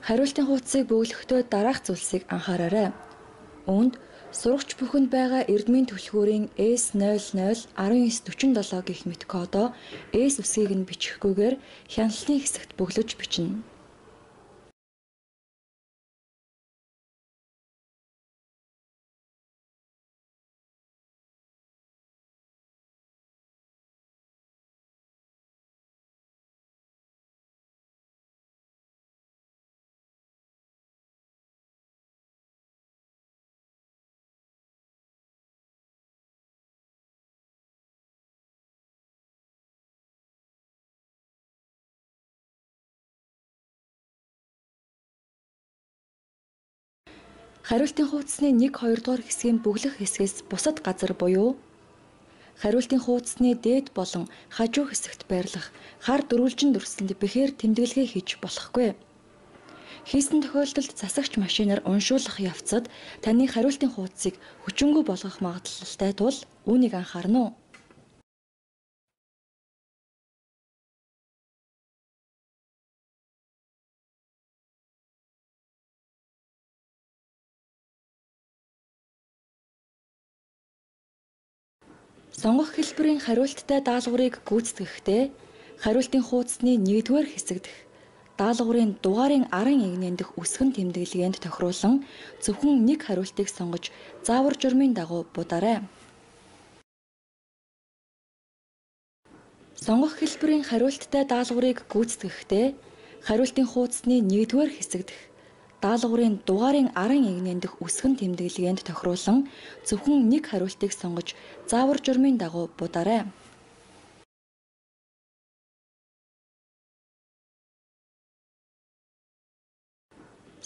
Хариултын хуудсыг бөглөхдөө дараах зүйлсийг анхаараарай. Үүнд сурагч бүхэнд байгаа эрдмийн түлхүүрийн S00 1947 гэх мэт кодоо S үсгийг нь бичихгүйгээр хяналтын хэсэгт бөглөж бичнэ. Хариултын хуудасны 1 2 дугаар хэсгийн бөглөх хэсгээс бусад газар буюу хариултын хуудасны дээд болон хажуу хэсэгт байрлах хар дөрвөлжин дүрсэнд бэхээр тэмдэглэгээ хийж болохгүй. Хийсэн тохиолдолд засагч машинаар уншуулах явцад таны хариултын хуудсыг хүчингүй болгох магадлалтай тул үүнийг анхаарна уу? Сонгох хэлбэрийн хариулттай даалгаврыг гүйцэтгэхдээ хариултын хуудасны 1-р хэсэг дэх даалгаврын дугаарын арын эгнээн дэх үсгэн тэмдэглэгээнд тохируулан зөвхөн нэг хариултыг сонгож заавар журмын дагуу будаарай. Сонгох хэлбэрийн хариулттай даалгаврыг гүйцэтгэхдээ хариултын хуудасны 1-р хэсэг дэх даалгаврын дугаарын арын эгнээн дэх үсгэн тэмдэглэгээнд тохируулан зөвхөн нэг хариултыг сонгож заавар журмын дагуу будаарай.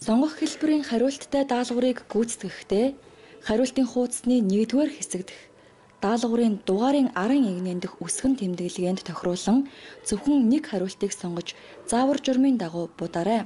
Сонгох хэлбэрийн хариулттай даалгаврыг гүйцэтгэхдээ хариултын хуудасны 1-р хэсэг дэх даалгаврын дугаарын арын эгнээн дэх үсгэн тэмдэглэгээнд тохируулан зөвхөн нэг хариултыг сонгож заавар журмын дагуу будаарай.